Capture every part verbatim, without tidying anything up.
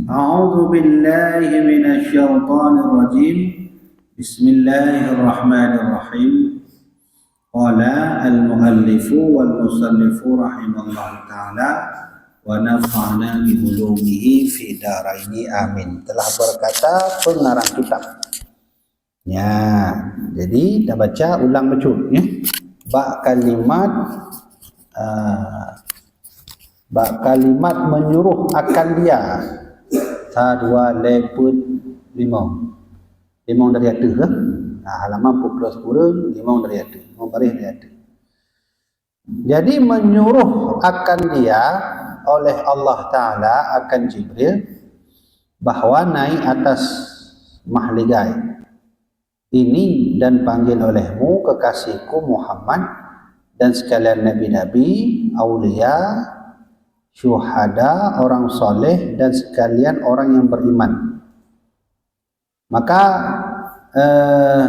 أعوذ بالله من الشيطان الرجيم. بسم الله الرحمن الرحيم. قال المؤلف والمصنف رحمه الله تعالى ونفعنا بعلومه في الدارين آمين. Telah berkata pengarang kitab. Ya, jadi kita baca ulang bacut, ya. Bak kalimat, ah, bak kalimat menyuruh akan dia. Sa, dua, lhèe, peuet, limong. Limong dari ateuh, eh? Nah, halaman empat belas kurung, limong dari ateuh. Limong baris dari ateuh. Jadi menyuruh akan dia oleh Allah Ta'ala, akan Jibril, bahwa naik atas mahligai ini dan panggil olehmu kekasihku Muhammad dan sekalian nabi-nabi, aulia, syuhada, orang soleh, dan sekalian orang yang beriman. Maka, eh,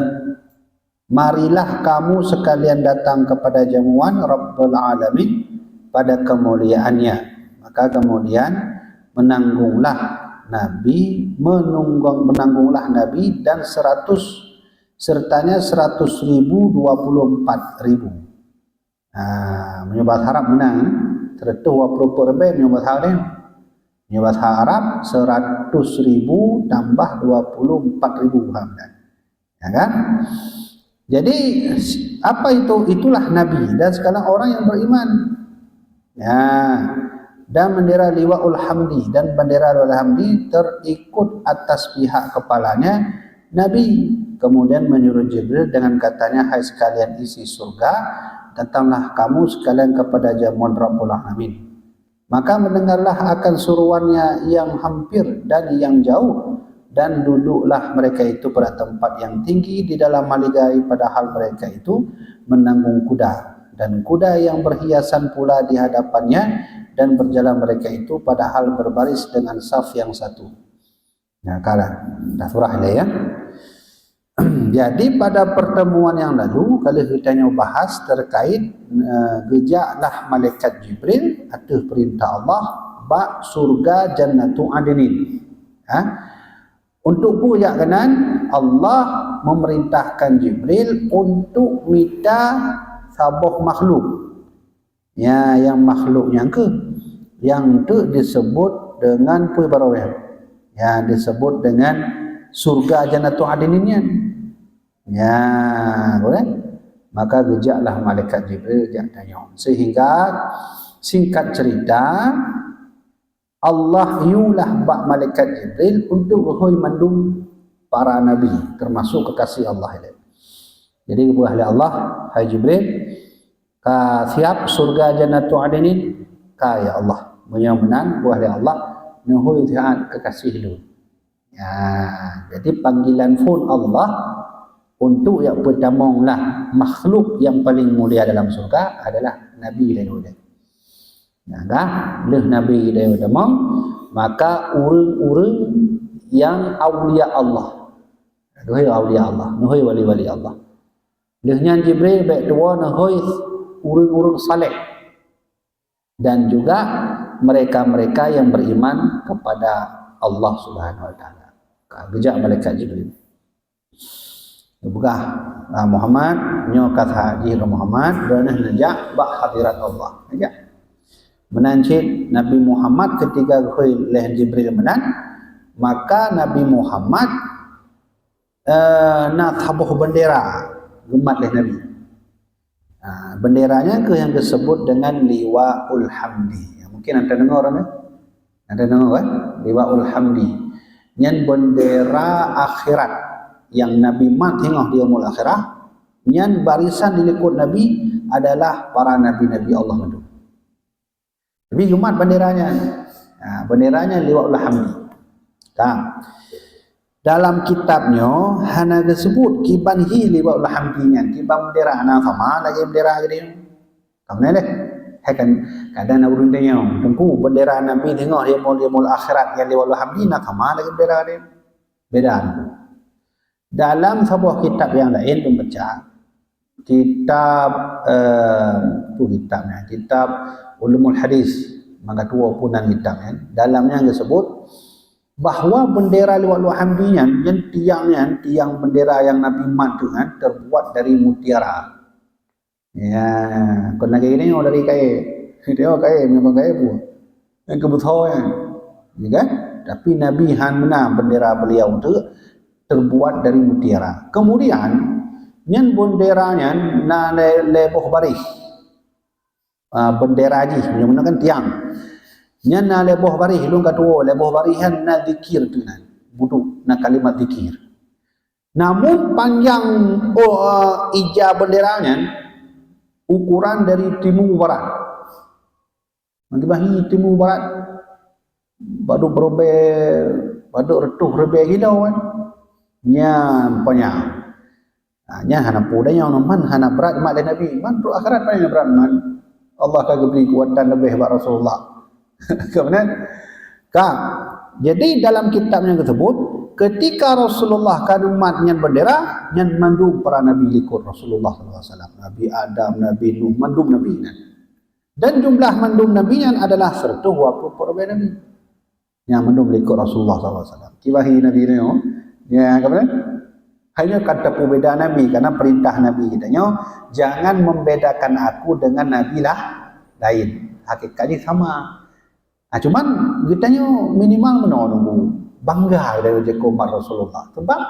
marilah kamu sekalian datang kepada jamuan Rabbul Alamin pada kemuliaannya. Maka kemudian menanggunglah Nabi, menunggang, menanggunglah Nabi dan seratus, sertanya seratus ribu dua puluh empat ribu. Ha, meunyoe bahasa Arab meunan, seratus dua puluh empat ribu meunyoe bahasa Arab. Meunyoe bahasa Arab, seratus ribu tambah dua puluh empat ribu, ha, meunan. Ya kan? Jadi, apa itu? Itulah Nabi dan segala orang yang beriman. Ya. Dan bendera Liwaul Hamdi, dan bendera Liwaul Hamdi terikut atas pihak kepalanya Nabi. Kemudian menyuruh Jibril dengan katanya, "Hai sekalian isi surga, datanglah kamu sekalian kepada jamuan Rabbul Alamin." Maka mendengarlah akan suruhannya yang hampir dan yang jauh, dan duduklah mereka itu pada tempat yang tinggi di dalam mahligai, padahal mereka itu menanggung kuda, dan kuda yang berhiasan pula di hadapannya, dan berjalan mereka itu padahal berbaris dengan saf yang satu. Nah, kalah. Dah surah dia, ya. Jadi pada pertemuan yang lalu, kalau kita nyoe bahas terkait, eh, geujaklah malaikat Jibril ateueh perintah Allah bak surga Jannatu Adnin. Ha? Untuk peue jak keunan, Allah memerintahkan Jibril untuk mita saboh makhluk. Ya, yang makhluk nyang keuh, yang tu disebut dengan peue baroe? Ya, disebut dengan surga Jannatu Adnin nyan. Ya, boleh? Maka geujaklah malaikat Jibril jak tanyong. Sehingga, singkat cerita, Allah yulah bak malaikat Jibril untuk geuhôi mandum para nabi, termasuk kekasih Allah ilée. Jadi, geupeugah lé Allah, "Hai Jibril, ka siap surga Jannatu Adnin?" "Ka, ya Allah." "Meunyoe meunan," geupeugah lé Allah, "neuhôi siat kekasih Lôn." Ya, jadi panggilan phon Allah untuk jak peutamong lah makhluk yang paling mulia dalam surga adalah Nabi laén ulée. Nah, dah, lheueh Nabi laén ulée tamong, maka ureuëng-ureuëng yang aulia Allah. Neuhôi aulia Allah, neuhôi wali-wali Allah. Lheueh nyan Jibril bék tuwoe neuhôi ureuëng-ureuëng saleh. Dan juga mereka-mereka yang beriman kepada Allah Subhanahu wa Taala. Ka geujak malaikat Jibril. Geupeugah, "Ah, Muhammad, nyoe ka that jih lôn Muhammad, droeneuh neujak bak hadirat Allah." Neujak. Meunan cit Nabi Muhammad ketika geuhôi lé Jibril meunan, maka Nabi Muhammad eh, na saboh bendera geumat lé Nabi. Ha, bendera nyan keuh nyang geusebut dengan Liwaul Hamdi. Ya, mungkin anda deungoe, kan? Anda deungoe, kan? Liwaul Hamdi. Nyan bendera akhirat nyang Nabi mat singoh di yaumul akhirah. Nyan barisan di likot Nabi adalah para nabi-nabi Allah mandum. Tapi geumat bendera nyan. Ha, bendera nyan Liwaul Hamdi. Ka. Dalam kitab nyoe hana geusebut kiban hi Liwaul Hamdi nyan, kiban bendera, hana sama lagée bendera geude. Ka meunan lé. Hai kan, kadang na ureuëng tanyong, "Teungku, bendera Nabi singoh di yaumul, yaumul akhirat nyang Liwaul Hamdi na sama lagée bendera geude?" Beda, Teungku. Dalam saboh kitab nyang laén lôn baca, kitab, eh, peue kitab nyan? Kitab Ulumul Hadis, maka tuwoe peunan kitab nyan. Dalam nyan geusebut, bahwa bendera Liwa'ul Hamdi nyan, nyan tiang nyan, tiang bendera nyang Nabi mat tu kan, terbuat dari mutiara. Ya, kon lagèe geutanyoe dari kain. Geutanyoe kain, memang kain pun. Nyang keu beutôi nyan. Ya kan? Tapi Nabi hana meunan, bendera beliau tu terbuat dari mutiara. Kemudian, nyan bendera nyan na lhèe, lhèe boh baréh. Ah, bendera jih, meunyoe kan tiang. Nyan na lhèe boh baréh, lôn ka tuwoe, lhèe boh baréh nyan na zikir tu nan. Budok, na kalimat zikir. Namun panjang, oh, eh, ija bendera nyan ukuran dari timu barat. Meukibahi timu barat, padub ribèe, padub reutôh ribèe kilo kan. Nyan panjang. Ha, nyan hana peue tanyoe, man hana brat mat lé Nabi. Man trok akhirat paléng brat mat. Allah ka geubri keukuatan leubeh bak Rasulullah. Ka meunan? Ka. Jadi dalam kitab nyang geuseubut, ketika Rasulullah ka neumat nyan bendera, nyan mandum para nabi likot Rasulullah sallallahu alaihi wasallam. Nabi Adam, Nabi Nuh, mandum nabi nyan. Dan jumlah mandum nabi nyan adalah seratus dua puluh empat nabi. Nyan mandum likot Rasulullah sallallahu alaihi wasallam. Kibahi nabi nyoe, ya, ka meunan? Hanya ka tapeubeda nabi, karena perintah nabi geutanyoe, "Jangan membedakan aku dengan nabi lah lain." Hakikatnya sama. Ah, cuman geutanyoe minimal meunoe nunggu bangga dari umat Rasulullah. Sebab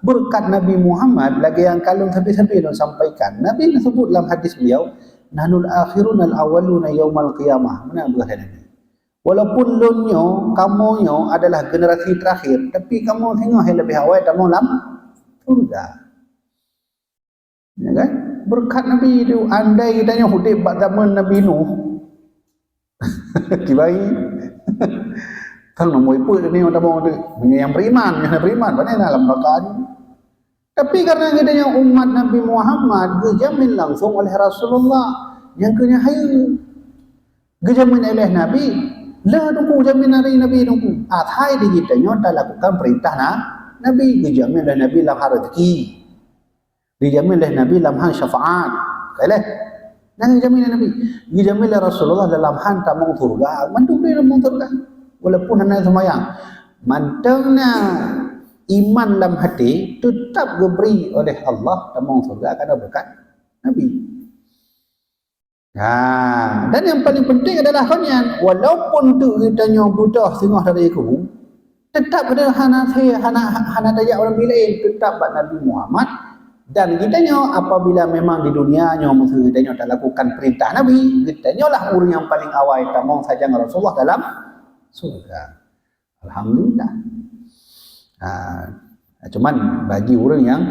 berkat Nabi Muhammad, lagèe nyang ka lôn sabe-sabe lôn sampaikan, Nabi neuseubut lam hadis beliau, "Nahnul akhirun al-awwaluna yaumal qiyamah." Meunan beugah lé Nabi. Walaupun lôn nyoe, kamoe nyoe adalah generasi terakhir, tapi kamoe singoh nyang leubeh awai tamong lam syurga. Ya kan? Berkat Nabi tu, andai geutanyoe udép bak zaman Nabi Nuh, kibai. Kan nombor ipeu ni orang tamong tu. Meunyoe nyang beriman, nyang beriman, mana dalam neraka ni? Tapi karena geutanyoe umat Nabi Muhammad, geujamin langsung oleh Rasulullah. Nyang keu nyan hayeue. Geujamin oleh Nabi, le teungku jamin dari Nabi teungku. Asai di geutanyoe talakukan perintah na, Nabi. Geujamin oleh Nabi lam hal rezeki. Geujamin oleh Nabi lam hal syafaat. Ka lheueh? Nyan geujamin oleh Nabi. Geujamin oleh Rasulullah dalam hal tamong syurga. Mandum di tamong syurga. Walaupun hana seumayang. Mantong na iman lam hati, tetap geubri oleh Allah tamong syurga karena berkat Nabi. Ha, dan yang paling penting adalah kon nyan, walaupun tu geutanyoe beudôh singoh dari kubu, tetap ada hana, hana, hana tajak ureueng lain, tetap bak Nabi Muhammad. Dan geutanyoe apabila memang di dunia nyoe musuh geutanyoe talakukan perintah Nabi, geutanyoe lah ureueng yang paling awai tamong sajan Rasulullah dalam syurga. Alhamdulillah. Ha, cuman bagi ureueng yang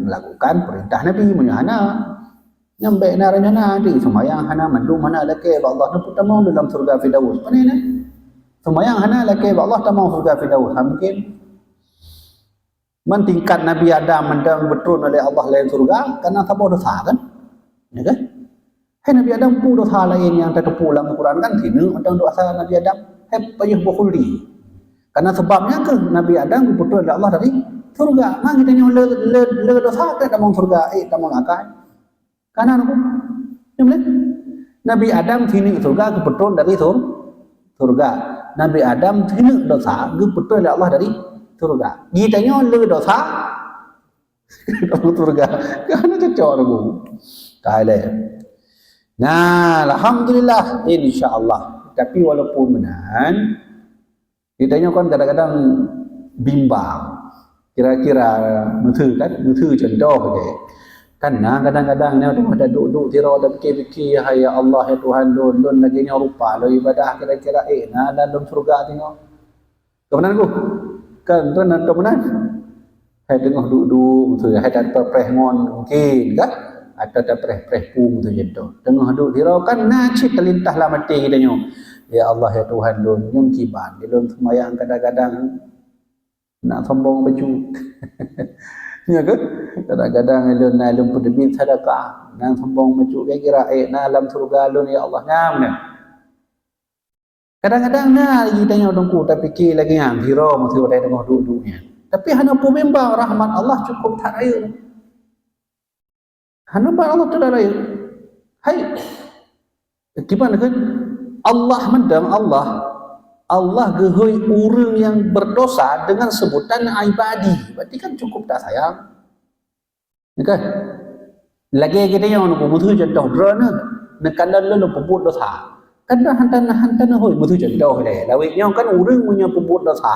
melakukan perintah Nabi, meunyoe hana, nyan bèk na rencana, di seumayang hana, mandum hana lakèe bak Allah, neupeutamong dalam syurga Firdaus. Pane na? Seumayang hana lakèe bak Allah tamong syurga Firdaus. Ha, mungkin. Man tingkat Nabi Adam mantong geupeutrôn oleh Allah lam syurga, karena saboh desya kan? Ya kan? Hai Nabi Adam, peue desya laén nyang tateupeue lam Quran kan? Sineuk mantong desya Nabi Adam. Hai pajoh boh khuldi. Karena sebab nyan keuh Nabi Adam geupeutrôn oleh Allah dari syurga. Man geutanyoe le, le, le desya ka tamong syurga, eh, tamong akai. Ka na nunggu. Nyan boleh. Nabi Adam sineuk syurga geupeutrôn dari sur-, syurga. Nabi Adam sineuk desya geupeutrôn lé Allah dari syurga. Geutanyoe le desya, tamong syurga. Ka na cocok nunggu. Ka lé. Nah, alhamdulillah, insya Allah. Tapi walaupun meunan, geutanyoe kan kadang-kadang bimbang. Kira-kira miseue kan, miseue contoh saja. Kan na kadang-kadang nyoe teungoh taduek-duek sidroe tapike-pike, "Hai ya Allah, ya Tuhan lôn, lôn lagèe nyoe rupa lôn ibadah kira-kira, eh, na lam syurga teungoh." Ka meunan ku? Kan, kan, kan meunan? Hai teungoh duek-duek, miseue, hai tapreh-preh ngon mungkin, kan? Atau tapreh-preh pu, miseue contoh. Teungoh duek sidroe kan na cit teulintas lam até geutanyoe. Ya Allah, ya Tuhan lôn, nyoe kiban, di lôn seumayang kadang-kadang na sombong bacut. Ya kan? Kadang-kadang lôn na lôn peuteubiet sedekah, na sombong bacut, kira-kira, eh, na lam syurga lôn, ya Allah, na meunan. Kadang-kadang na lagèe tanyoe teungku tapike lagèe nyan, sidroe miseue watèe teungoh duek-duek nyan. Tapi hana peue bimbang, rahmat Allah cukup that rayeuk. Hana ban Allah Taala rayeuk. Hai, kiban kan? Allah mantong, Allah. Allah geuhôi ureuëng nyang berdosa dengan sebutan ibadi. Berarti kan cukup tak sayang. Ya kan? Lagée geutanyoe nyoe, meuseu contoh droeneuh, neukalon lôn peubuet dosa. Kan droe hantan, hantan hôi, meuseu contoh lé. Lawét nyoe kan ureuëng meunyoe peubuet dosa,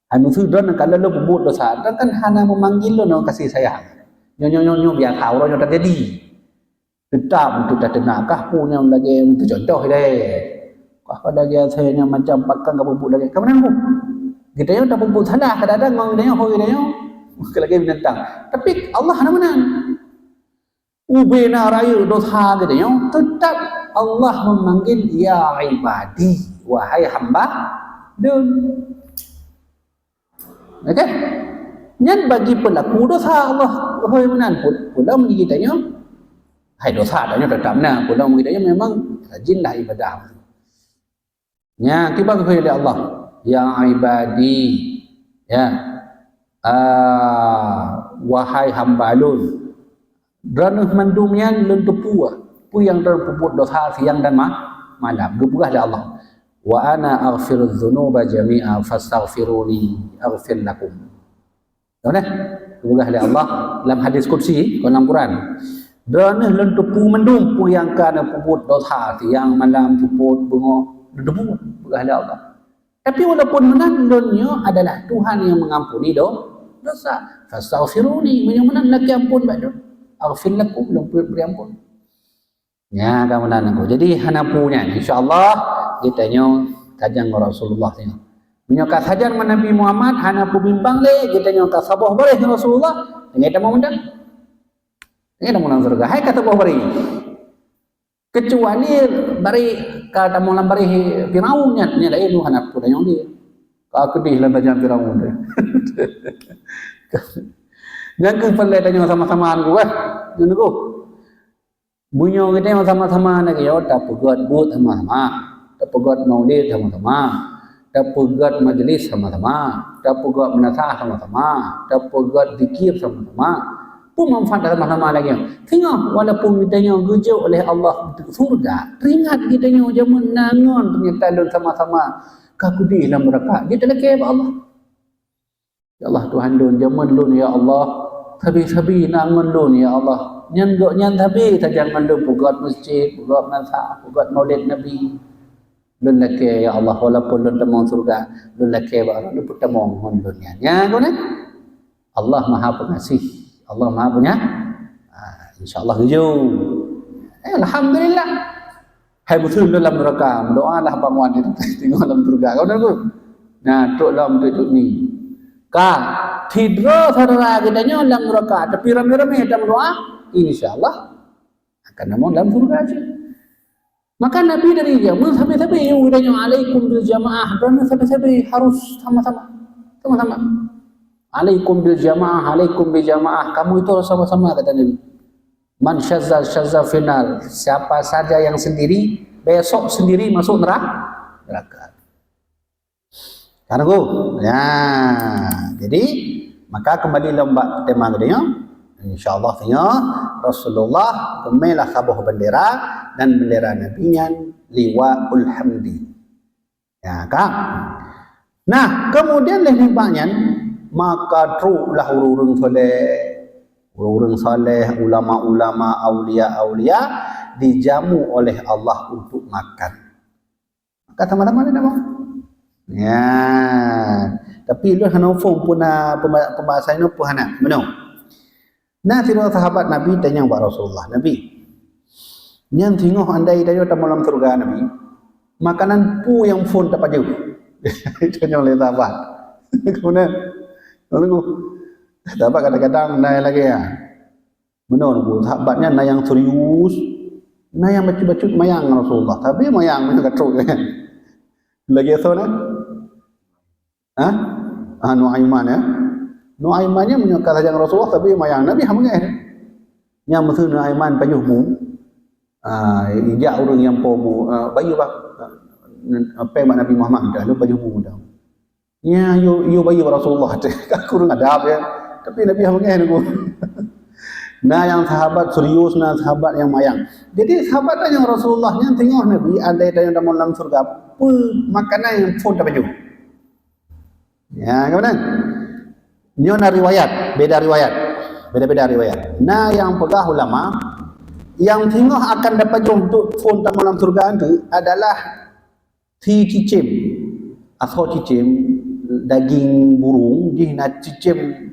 hai meuseu droeneuh neukalon lôn peubuet dosa, droe kan hana meumanggil lôn ngon kasih sayang. Nyoe, nyoe, nyoe, nyoe biasa uroe nyoe teujadi. Teutap untuk tateunak kah peue nyang lagée meuseu contoh lé. Kah pada lagée asai nyang macam pakon ka peubuet lagée. Ka meunan ku. Geutanyoe tapeubuet salah kadang-kadang ngon geutanyoe, ho geutanyoe. Ka lagée binatang. Tapi Allah hana meunan. Ubena rayeuk dosa geutanyoe, teutap Allah memanggil, "Ya ibadi, wahai hamba Lôn." Oke? Nyan bagi pelaku dosa Allah. Hôi meunan pun, pulang bagi tanyoe. Hai dosa tanyoe tetap na, pulang bagi tanyoe memang rajinlah ibadah. Nya, kiban geuhôi lé Allah, "Ya ibadi." Ya. Ah, wahai hamba Lôn. Droeneuh mandum nyan Lôn teupeue, peue nyang droeneuh peubuet dosa siang dan ma-, malam. Geupeugah lé Allah, "Wa ana aghfirudz dzunuba jami'a fastaghfiruni aghfir lakum." Tahu dah? Geupeugah lé Allah lam hadis qudsi, kon lam Quran. "Droeneuh Lôn teupeue mandum peue nyang ka neuh peubuet dosa siang malam, seupôt beungoh, Lôn teupeue," peugah lé Allah. Tapi walaupun meunan, Lôn nyoe adalah Tuhan nyang mengampuni do-, dosa. "Fastaghfiruni," meunyoe meunan lakée ampôn bak Lôn. "Aghfir lakum," Lôn bri ampôn. Nya ka meunan aku. Jadi hana peue nyan. Insya-Allah geutanyoe sajan ngon Rasulullah nyoe. Meunyoe ka sajan ngon Nabi Muhammad, hana peue bimbang lé, geutanyoe ka saboh baréh ngon Rasulullah, tinggai tamong mantong. Tinggai tamong lam syeuruga. Hai ka saboh baréh. Kecuali baréh ka tamong lam baréh Firaun nyan, nyan laén tu hana peue tanyong dia. Ka keudeh lam tajam Firaun tu. Nyang keuh peureulée tanyoe sama-sama nunggu, eh. Nunggu. Meunyoe geutanyoe sama-sama na geuyoe, tapeugét buet sama-sama, tapeugét maulid sama-sama, tapeugét majlis sama-sama, tapeugét meunasah sama-sama, tapeugét zikir sama-sama, peue manfaat sama-sama lagée nyoe? Singoh walaupun geutanyoe geujok lé Allah untuk syeuruga, teuingat geutanyoe jameun na ngon, ternyata lôn sama-sama ka keudeh lam neuraka, jeuet talakée bak Allah. "Ya Allah, Tuhan lôn, jameun lôn, ya Allah. Sabe-sabe na ngon lôn, ya Allah. Nyan gobnyan sabe sajan ngon lôn, peugét meuseujid, peugét meunasah, peugét maulid Nabi. Lôn lakée, ya Allah, walaupun lôn tamong syeuruga, lôn lakée bak Droeneuh peutamong ngon lôn nyan." Nyan keunan. Allah Maha Pengasih, Allah Maha Penya-, ah, insya Allah tuju. Eh, alhamdulillah. Hai museum dalam neraka, meudoalah bangunan itu tengok dalam syeuruga. Kau dengar? Nah, trok lom tu, tu ni. Ka, sidroe syedara geutanyoe lam neraka, tapi ramé-ramé tameudoa, insya Allah akan tamong dalam syeuruga je. Maka Nabi dari jameun sabe-sabe, geutanyoe, "Alaikum bil jamaah," dan sabe-sabe harus sama-sama. Sama-sama. "Alaikum bil jamaah, alaikum bil jamaah." Kamu itu harus sama-sama, kata Nabi. "Man syazza syazza finnar." Siapa saja yang sendiri, besok sendiri masuk neraka. Neraka. Kan aku? Ya, jadi maka kembali lom bak tema geutanyoe. Insya-Allah tanyoe Rasulullah geumeulah saboh bendera dan bendera Nabi nyan liwaul hamdi. Ya, kan? Nah, kemudian leh nibak nyan, maka troklah ureuëng-ureuëng soleh, ureuëng-ureuëng soleh, ulama-ulama, aulia-aulia dijamu oleh Allah untuk makan. Maka sama-sama dia nak makan. Ya. Tapi ulôn hana muphom puna pemba-, pembahasan nyoe pun hana. Meunoe. Nah, sidroe sahabat Nabi tanyong bak Rasulullah, "Nabi, nyan singoh andai tanyoe tamong lam syeuruga, Nabi, makanan peue nyang phon tapajoh?" Tanyong lé sahabat. Kemudian, lalu, sahabat kadang-kadang na lagée nyan. Meunoe, sahabat nyan na nyang serius, na nyang bacut-bacut mayang ngon Rasulullah. Tapi mayang meunoe ka trok nyan. Lagée soe na? Ha? Ah, Nuaiman, ya. Nuaiman nyan meunyoe ka lheueh Rasulullah, tapi mayang Nabi hana meungéh. Nyan meuseu Nuaiman pajoh bu. Ah, ijak ureuëng nyang po bu, ah, bayeue bah. Ah, péng bak Nabi Muhammad dah, lalu pajoh bu dah. Nyan yue, yue bayeue bak Rasulullah teuh. Ka kureueng adab, ya. Tapi Nabi hana meungéh nunggu. Na nyang sahabat serius, na sahabat nyang mayang. Jadi sahabat tanyong Rasulullah nyan, "Teungoh Nabi, andai tanyong tamong lam syeuruga, peue makanan nyang phon tapajoh?" Ya, ka meunan? Nyoe na riwayat, beda riwayat. Beda-beda riwayat. Na nyang peugah ulama, nyang singoh akan tapajoh untuk phon tamong lam syeuruga tu adalah si cicém. Asoe cicém, daging burung, jih na cicém.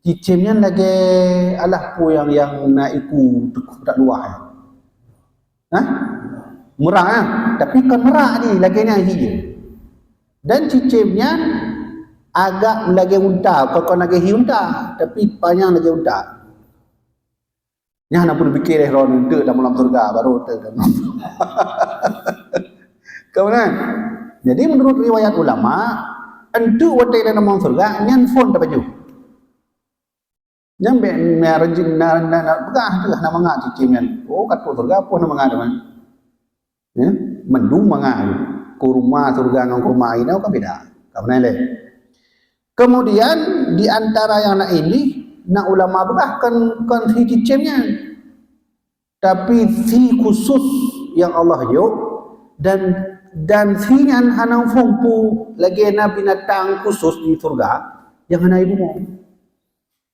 Cicém nyan lagèe alah peue nyang, nyang na iku teuk-, tak luwah. Hah? Merak, ah. Tapi kon merak jih, lagèe nyan hi jih. Dan cicém nyan agak lagèe unta, kon, kon lagèe hi unta, tapi panyang lagèe unta. Nyan hana peureupike lé droeneuh, teuk lam syeuruga, baru teuk lam. Ka meunan? Jadi, menurut riwayat ulama, enteuk watèe lam syeuruga, nyan phon tapajoh. Nyan bèk na rajin, na, na, na peugah tu lah, na mangat cicém nyan. Oh, ka trok syeuruga, peue na mangat teuma. Ya, mandum mangat. Kurma syeuruga ngon kurma inoe kan beda. Ka meunan lé. Kemudian, di antara nyang laén jih, na ulama peugah kon, kon si cicém nyan. Tapi si khusus nyang Allah jok, dan, dan si nyan hana muphom peue lagèe na binatang khusus di syeuruga nyang hana ibumoe.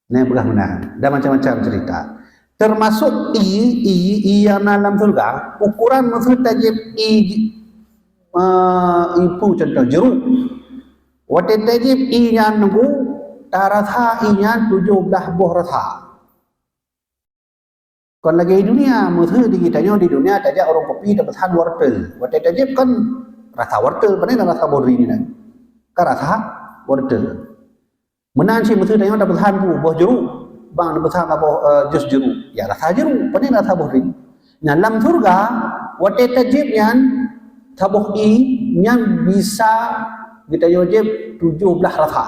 Nah, peugah meunan. Dan macam-macam cerita. Termasuk ie, ie, ie nyang na lam syeuruga, ukuran meuseu tajieb ie, eh, ie peue contoh, jeruk. Watèe tajieb ie nyan nunggu, tarasa ie nyan tujoh blah boh rasa. Kon lagèe di dunia, meuseu di geutanyoe di dunia tajak warong kopi tapeusan wortel. Watèe tajieb kan rasa wortel, pane na rasa boh drien nyan. Kan rasa wortel. Meunan cit meuseu tanyoe tapeusan boh jeruk, bang tapeusan boh, eh, jus jeruk. Ya rasa jeruk, pane na rasa boh drien. Nah, lam syeuruga, watèe tajieb nyan, saboh ie nyan bisa geutanyoe jieb tujoh blah rasa.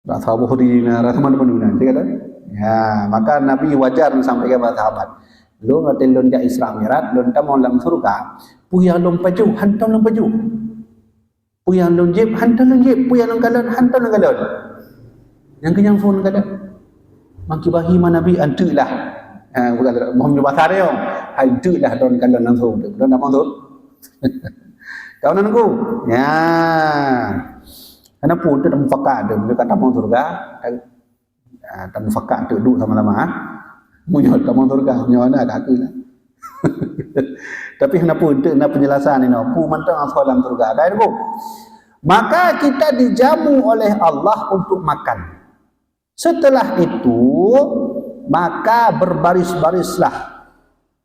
Rasa boh drien, rasa mana-mana, cakap dah. Ya, maka Nabi wajar menyampaikan kepada sahabat. Lôn watèe lôn jak Isra Mi'raj, lôn tamong lam syeuruga, peue nyang lôn pajoh, hantom lôn pajoh. Peue nyang lôn jieb, hantom lôn jieb. Peue nyang lôn kalon, hantom lôn kalon. Nyang keu nyang phon kalon. Makibahi ma Nabi, enteuk lah. Ha, bukan, mohon jubah tariong. Hai, enteuk lah, lôn kalon langsung tu. Lôn tamong tu. Tahu nan ku? Ya. Kenapa untuk mufakat tu? Dia kata mau syeuruga. Ah, tamufakat untuk duek sama-sama, ah. Meunyoe tamong syeuruga, nyoe na ka aku lah. Tapi kenapa untuk na penjelasan ni, no? Peue mantong asoe lam syeuruga. Dah, Bu? Maka kita dijamu oleh Allah untuk makan. Setelah itu, maka berbaris-barislah.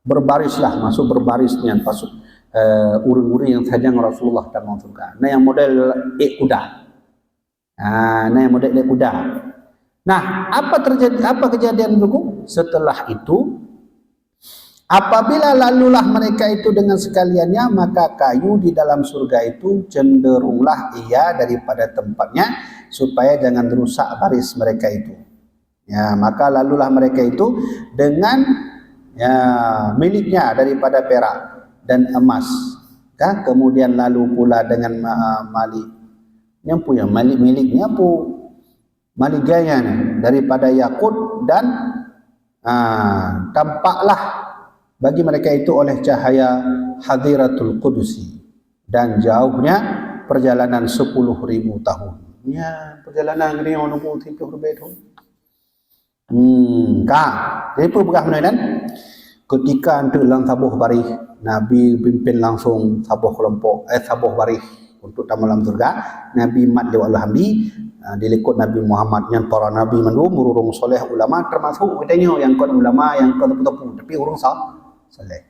Berbarislah, maksud berbaris nyan, maksud, eh, ureueng-ureueng nyang sajan ngon Rasulullah tamong syeuruga. Nah, nyang model ék kuda. Ah, nah, nyang model ék kuda. Nah, apa terjadi, apa kejadian dulu? Setelah itu, apabila lalulah mereka itu dengan sekaliannya, maka kayu di dalam surga itu cenderunglah ia daripada tempatnya, supaya jangan rusak baris mereka itu. Ya, maka lalulah mereka itu dengan, ya, miliknya daripada perak dan emas. Kan? Kemudian lalu pula dengan ma-, malik. Nyang peue nyang malik-milik nyan peue? Malik gaya nyan daripada yakut dan, ah, tampaklah bagi mereka itu oleh cahaya Hadiratul Qudusi dan jauhnya perjalanan sepuluh ribu tahun. Ya, perjalanan geutanyoe nyoe peuet ploh ribèe thôn. Hmm, ka. Jadi, peue peugah meunan kan? Ketika enteuk lam saboh baréh, Nabi pimpin langsung saboh kelompok, eh, saboh baréh untuk tamong lam syeuruga, Nabi mat lé Ulul Amri, ah, dilikot Nabi Muhammad nyan para nabi mandum, ureueng soleh, ulama, termasuk geutanyoe nyang kon ulama, nyang kon teupeu-teupeu, tapi ureueng so-, soleh.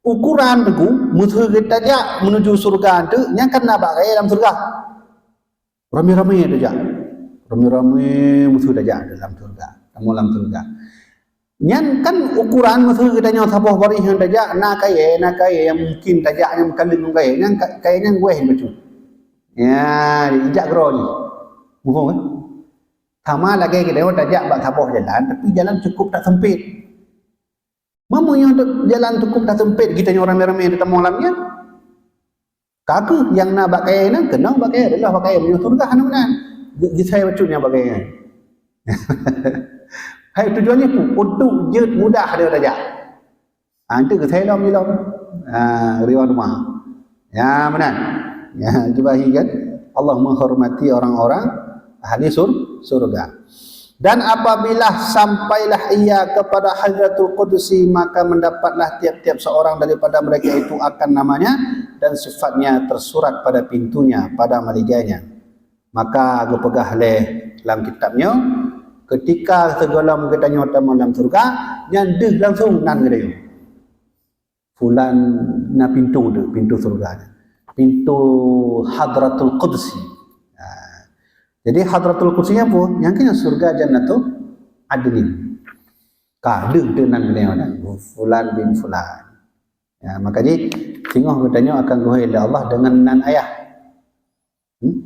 Ukuran teungku, meuseu geutanyoe menuju syeuruga enteuk, nyan kan na bak kayèe lam syeuruga. Ramé-ramé tajak. Ramé-ramé meuseu tajak dalam syeuruga. Tamong lam syeuruga. Nyan kan ukuran meuseu geutanyoe saboh baréh nyang tajak, na kayèe, na kayèe nyang mungkin tajak nyang meukaleueng ngon kayèe. Nyan ka-, kayèe nyan wéh bacut. Ya, ijak keudroe jih. Muphom, kan? Sama lagèe geutanyoe tajak bak saboh jalan, tapi jalan cukup that sempit. Meunyoe jalan cukup that sempit, geutanyoe ramé-ramé tatamong lam nyan. Ka kheueh nyang na bak kayèe nyan, keunong bak kayèe, reuloh bak kayèe, meunyoe syeuruga hana meunan. Ge-, geusai bacut nyang bak kayèe nyan. Hai tujuan jih peue? Untuk jeuet mudah dia tajak. Ha, itu keutai lom ilom. Ha, riwayat rumah. Ya, benar. Ya, cuba hi kan. Allah menghormati orang-orang ahli sur, surga. Dan apabila sampailah ia kepada Hadratul Qudsi, maka mendapatlah tiap-tiap seorang daripada mereka itu akan namanya dan sifatnya tersurat pada pintunya, pada maliganya. Maka geupeugah lé lam kitab nyoe, ketika sigohlom geutanyoe tamong lam syurga, nyan deuh langsung nan geutanyoe. Fulan na pintu tu, pintu syurga. Pintu Hadratul Qudsi. Ha. Jadi Hadratul Qudsi nyan peue? Nyan keuh syurga Jannatul Adnin. Ka deuh tu nan geutanyoe nan. Fulan bin Fulan. Ya, maka jih, singoh geutanyoe akan geuhôi lé Allah dengan nan ayah. Hmm?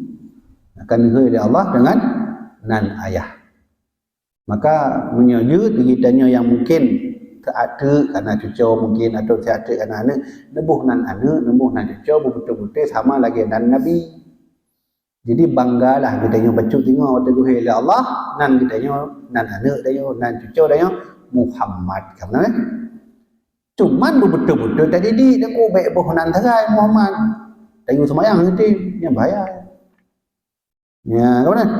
Akan geuhôi lé Allah dengan nan ayah. Maka meunyoe jeuet geutanyoe nyang mungkin teuateuk kana cucoe mungkin atau teuateuk kana aneuk, neuboh nan aneuk, neuboh nan cucoe beubeutôi-beutôi sama lagée nan Nabi. Jadi banggalah geutanyoe bacut singoh watée geuhôi lé Allah, nan geutanyoe, nan aneuk tanyoe, nan cucoe tanyoe Muhammad. Ka meunan, eh? Cuman beubeutôi-beutôi tadidik teungku, bék boh nan sagai Muhammad. Tayue seumayang heuti, nyan bahaya. Ya, ka meunan.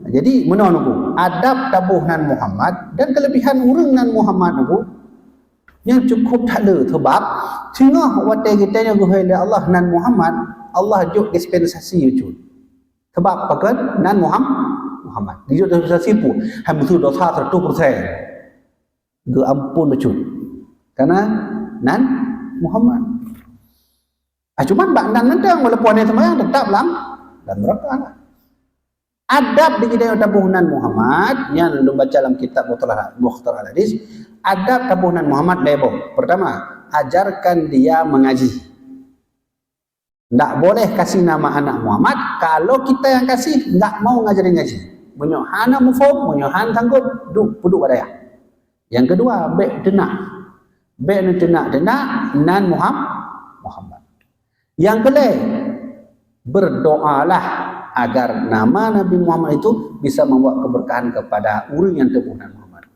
Jadi meunoe teungku, adab taboh nan Muhammad dan kelebihan ureuëng nan Muhammad teungku, nyan cukup that le, sebab singoh watée geutanyoe geuhôi lé Allah nan Muhammad, Allah jok dispensasi bacut. Sebab pakon nan Muham-, Muhammad. Dijok dispensasi peue? Hai meuseu dosa seratus persen. Geuampon bacut. Karena nan Muhammad. Ah, cuman bak nan mantong, walaupun hana seumayang, tetap lam, lam neraka lah. Adab di geutanyoe taboh nan Muhammad, nyan lôn baca lam kitab Mukhtasar, Mukhtasar Hadis. Adab taboh nan Muhammad lhée boh. Pertama, ajarkan dia mengaji. Ndak boleh kasih nama anak Muhammad kalau kita yang kasih nggak mau ngajarin ngaji. Meunyoe hana muphom, meunyoe hana sanggup, duek peuduek bak dayah. Yang kedua, bék teunak. Bék neuteunak-teunak nan Muham-, Muhammad. Yang keulhée, berdoalah agar nama Nabi Muhammad itu bisa membawa keberkahan kepada ureuëng nyang teuboh nan Muhammad.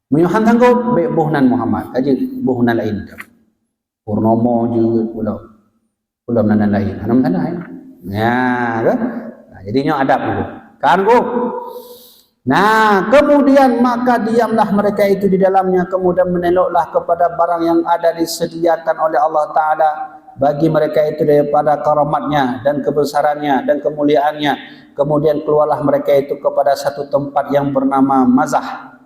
Meunyoe hana sanggup, bék boh nan Muhammad, ka jeuet boh nan laén. Purnomo jeuet, ulôn, ulôn nan laén. Hana meusalah, ya. Ya, kan? Nah, jadi nyoe adab tu. Kan, Guru? Nah, kemudian maka diamlah mereka itu di dalamnya, kemudian meneloklah kepada barang yang ada disediakan oleh Allah Ta'ala bagi mereka itu daripada karamatnya dan kebesarannya dan kemuliaannya. Kemudian keluarlah mereka itu kepada satu tempat yang bernama Mazah.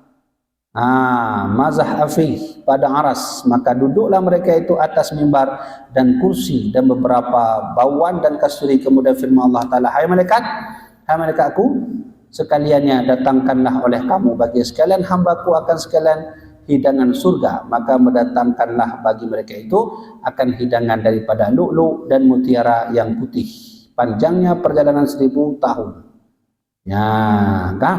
Ah, Mazah Afih, padang Aras. Maka duduklah mereka itu atas mimbar dan kursi dan beberapa bauan dan kasturi. Kemudian firman Allah Ta'ala, "Hai malaikat, hai malaikatku, sekaliannya datangkanlah oleh kamu bagi sekalian hambaku akan sekalian hidangan surga." Maka mendatangkanlah bagi mereka itu akan hidangan daripada lu'lu' dan mutiara yang putih. Panjangnya perjalanan seribu tahun. Nya, ka.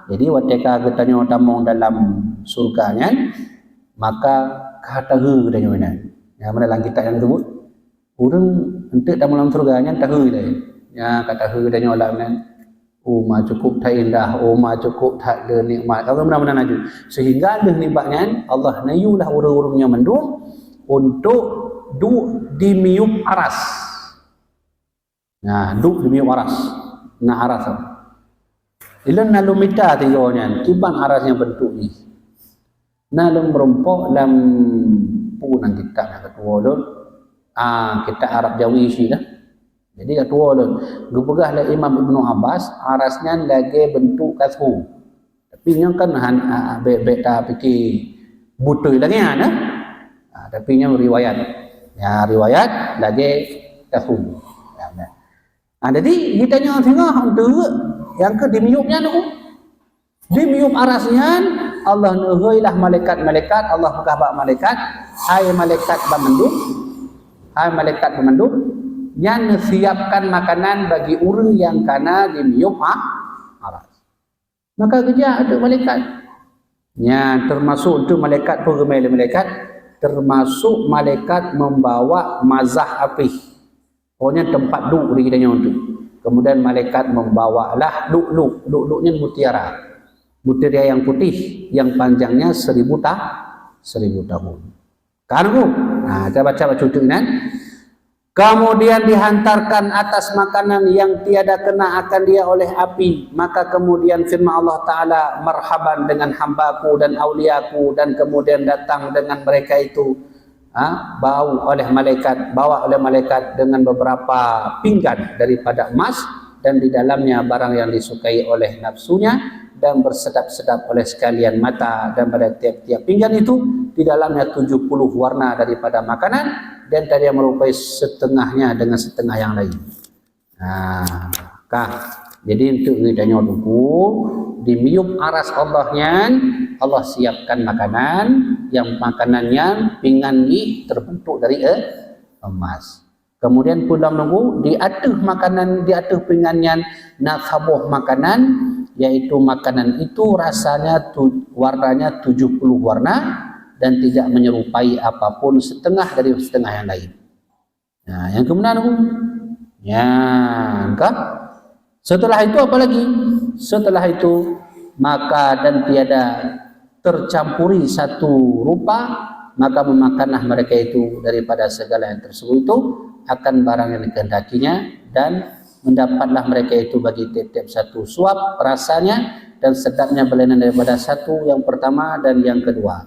Jadi, watée ka geutanyoe tamong dalam syurga nyan, maka ka tahe geutanyoe nyan. Nya, meunan lam kitab nyang teubeuet, ureuëng eunteuk tamong lam syurga nyan tahe lé. Nya, ka tahe geutanyoe lam nyan. Oh, ma cukup that indah, oh, ma cukup that le nikmat. Ka meunan-meunan laju. Sehingga lheueh nibak nyan, Allah neuyulah ureuëng-ureuëng nyan mandum untuk duek di miyueb aras. Nah, duek di miyueb aras. Na aras. Ilôn na lôn mita tiga nyan, kiban aras nyang bentuk jih. Na lôn meurumpok lam peue nan kitab nyang keudua lôn. Ah, kitab Arab Jawi sih dah. Jadi keudua lôn, geupeugah lé Imam Ibnu Abbas, aras nyan lagée bentuk kasô. Tapi nyoe kan han, a, a, bék, bék tapike beutôi lagée nyan, eh? Ah, tapi nyoe riwayat. Ya, riwayat lagée tahun. Ya, nah. Ah, jadi geutanyoe singoh untuk nyang keu di miyueb nyan tu. Di miyueb aras nyan, Allah neuhôi lah malaikat-malaikat, Allah peugah bak malaikat, "Hai malaikat banmandum, hai malaikat banmandum, nyan neusiapkan makanan bagi ureuëng nyang kana di miyueb a-, aras." Maka geujak ateueh malaikat. Nyan teumasok untuk malaikat, peue geumé lé malaikat, teumasok malaikat membawa mazah apih. Pokoknya tempat duek di geutanyoe tu. Kemudian malaikat membawalah lu'lu'. Lu'lu' nyan mutiara. Mutiara yang putih, yang panjangnya seribu ta-, seribu tahun. Kan, Bu? Nah, kita baca bacut nan. Kemudian dihantarkan atas makanan yang tiada kena akan dia oleh api. Maka kemudian firman Allah Ta'ala, "Marhaban dengan hambaku dan auliaku," dan kemudian datang dengan mereka itu, ha, bau oleh malaikat, bawa oleh malaikat dengan beberapa pinggan daripada emas, dan di dalamnya barang yang disukai oleh nafsunya, dan bersedap-sedap oleh sekalian mata, dan pada tiap-tiap pinggan itu di dalamnya tujuh puluh warna daripada makanan, dan tadi yang merupai setengahnya dengan setengah yang lain. Nah, kah. Jadi untuk geutanyoe Teungku, di miyueb aras Allah nyan, Allah siapkan makanan, yang makanan nyan pingan jih terbentuk dari e-, emas. Kemudian peue lom Teungku, di ateueh makanan, di ateueh pingan nyan na saboh makanan, yaitu makanan itu rasanya tu-, warnanya tujuh puluh warna dan tidak menyerupai apapun setengah dari setengah yang lain. Nah, nyang keumeuna Teungku. Nyan kah. Setelah itu apa lagi? Setelah itu, maka dan tiada tercampuri satu rupa, maka memakanlah mereka itu daripada segala yang tersebut itu akan barang yang dikehendakinya, dan mendapatlah mereka itu bagi tiap-tiap satu suap rasanya, dan sedapnya berlainan daripada satu yang pertama dan yang kedua.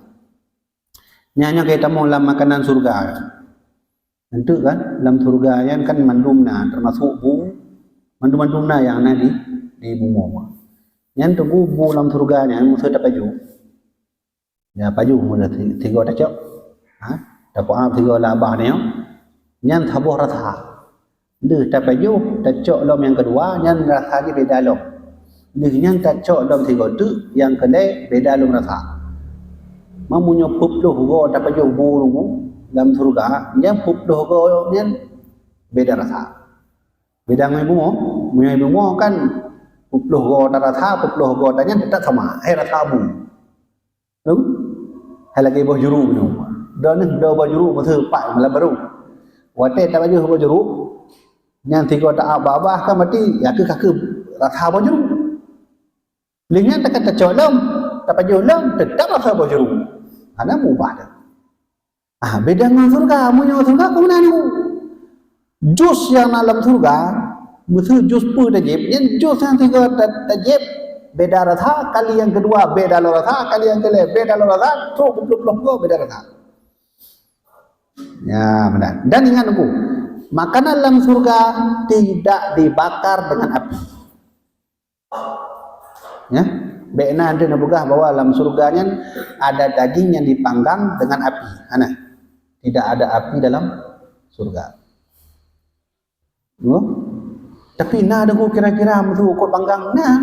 Nyan, nyan ka tamong lam makanan syurga. Enteuk kan, lam syurga nyan kan mandum na, termasuk bu, mandum-mandum na nyang na di, di bumoe. Nyan Teungku bu lam syurga nyan meuseu tapajoh. Ya, pajoh meuseu ti-, tiga tacok. Ha? Tapeu'ab tiga lam babah nyoe. Nyan saboh rasa. Lheueh tapajoh, tacok lom nyang keudua, nyan rasa jih beda lom. Lheueh nyan tacok lom sigoe teuk, nyang keulhèe beda lom rasa. Meunyoe peuet ploh goe tapajoh bu Teungku lam syurga, nyan peuet ploh goe nyan beda rasa. Beda ngon bumoe, meunyoe bumoe kan peuet ploh goe tarasa, peuet ploh goe tanyan teutap sama, hai rasa bu. Lom? Hai lagèe boh juru nyoe. Droeneuh dua boh juru meuseu pat malam baru. Watèe tapajoh boh juru, nyan sigoe ta'ab babah kan berarti ya keu ka keu rasa boh juru. Lheueh nyan takan tacok lom, tapajoh lom, teutap rasa boh juru. Hana meubah dah. Ah, beda ngon syurga. Meunyoe syurga ka meunan Teungku. Jus nyang na lam syurga, meuseu jus peue tajieb, nyan jus nyang sigoe ta-, tajieb beda rasa, kali nyang keudua beda lom rasa, kali nyang keulhèe beda lom rasa, trok peuet ploh goe beda rasa. Ya, meunan. Dan ingat Teungku, makanan lam syurga tidak dibakar dengan api. Ya. Bèk na neupeugah bahwa lam syurga nyan ada daging yang dipanggang dengan api. Hana. Tidak ada api dalam syurga. Nyoe. Tapi na Teungku kira-kira meuseu eungkôt panggang? Na.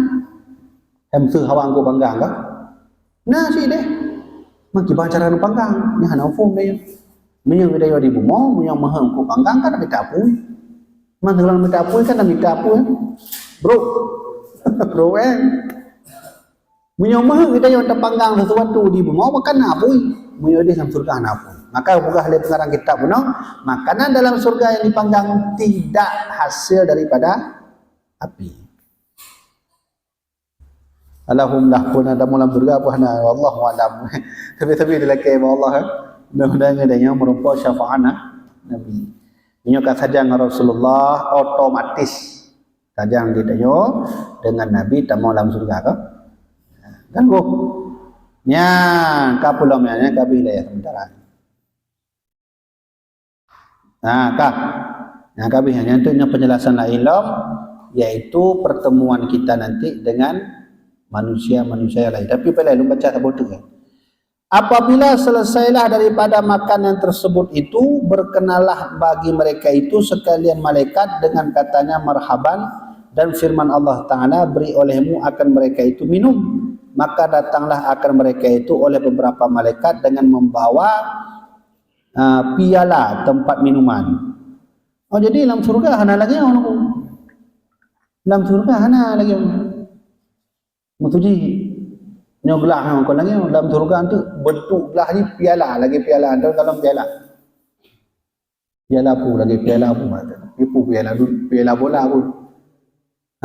Hai meuseu hawa eungkôt panggang kah? Na cit deh. Meukiban cara neupanggang? Nyan hana muphom deh. Meunyoe geutanyoe di bumoe, meunyoe meuheuet eungkôt panggang kan mita apui. Man ureueng mita apui kan mita apui. Bro. Bro, eh. Meunyoe meuheuet geutanyoe tapanggang sesuatu di bumoe, maka na apui. Meunyoe di dalam syurga na apui. Maka peugah lé pengarang kitab bunoe, makanan dalam syurga yang dipanggang tidak hasil daripada api. Allahumma lah pun ada mulam syurga apa hana, wallahu alam. Tapi-tapi dilakèe bak Allah, eh. Mudah-mudahan geutanyoe meureumpok syafaat Nabi. Meunyoe ka sajan ngon Rasulullah, otomatis sajan geutanyoe dengan Nabi tamong lam syurga, kan? Kan, Bu? Nyan, ka pulang nyan, nyan ka habis dayah sementara. Nah, ka. Nyan ka habis, nyan tu nyan penjelasan lain lom, yaitu pertemuan kita nanti dengan manusia-manusia yang lain. Tapi, payah lôn baca saboh teuk. Apabila selesailah daripada makan yang tersebut itu, berkenanlah bagi mereka itu sekalian malaikat dengan katanya, "Marhaban," dan firman Allah Ta'ala, "Beri olehmu akan mereka itu minum." Maka datanglah akan mereka itu oleh beberapa malaikat dengan membawa, ah, piala tempat minuman. Oh, jadi lam syurga hana lagèe nyoe, Teungku. Lam syurga hana lagèe nyoe. Meutuji, nyoe glah nyoe, kon lagèe nyoe, lam syurga tu bentuk glah jih piala, lagèe piala, dalam piala. Piala peue lagèe piala peue, piala du-, piala bola peue.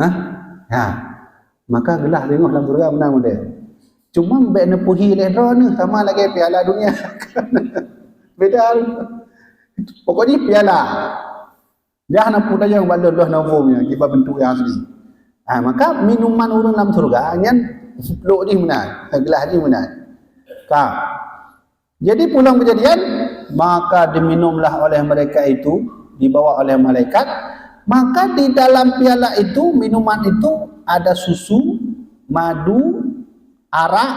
Hah? Ha. Maka glah teungoh lam syurga meunan model. Cuma bék neupeuhi lé droeneuh sama lagée piala dunia. Beda. Pokoknya piala. Dah na peue tajang bak lôn, lôn na hom nyan, kiban bentuk nyang asli. Ah, maka minuman ureuëng lam syurga nyan lok jih meunan, geulaih jih meunan. Ka. Jadi pulang kejadian, maka diminumlah oleh mereka itu, dibawa oleh malaikat, maka di dalam piala itu, minuman itu ada susu, madu, arak,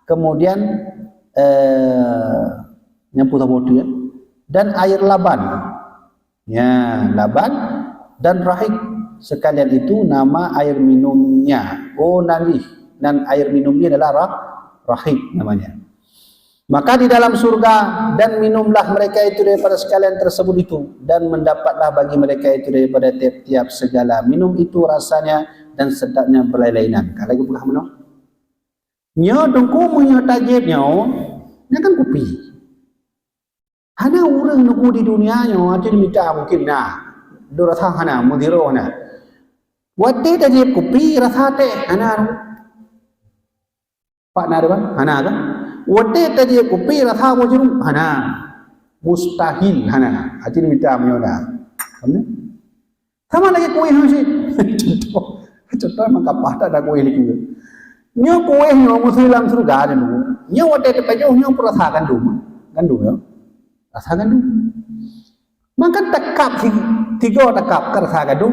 kemudian eh, nyang peue saboh tu ya, dan air laban. Ya, laban dan rahik sekalian itu nama air minumnya. Oh, nan jih, nan air minum ni adalah rah, rahik namanya. Maka di dalam surga dan minumlah mereka itu daripada sekalian tersebut itu, dan mendapatlah bagi mereka itu daripada tiap-tiap segala minum itu rasanya dan sedapnya berlain-lainan. Kalau lagi peugah meunoe. Nyoe teungku meunyoe tajép nyoe, nyan kan kupi. Hana ureuëng neugui di dunia nyoe, hati mita mungkin na. Dua rasa hana, mudiro hana. Watée tajép kupi rasa teh hana. Pak na depan? Hana kan? Watée tajép kupi rasa boh jeurum? Hana. Mustahil hana. Hati mita meunyoe na. Kamu? Sama lagée kuéh nyoe cit. Contoh, contoh memang kapah that ada kuéh lagi. Nyoe kuéh nyoe meuseu lam syurga nyoe. Nyoe watée teupajoh nyoe peurasa gandum. Gandum nyoe. Rasa gandum. Maka takab si-, tiga takab ka rasa gandum.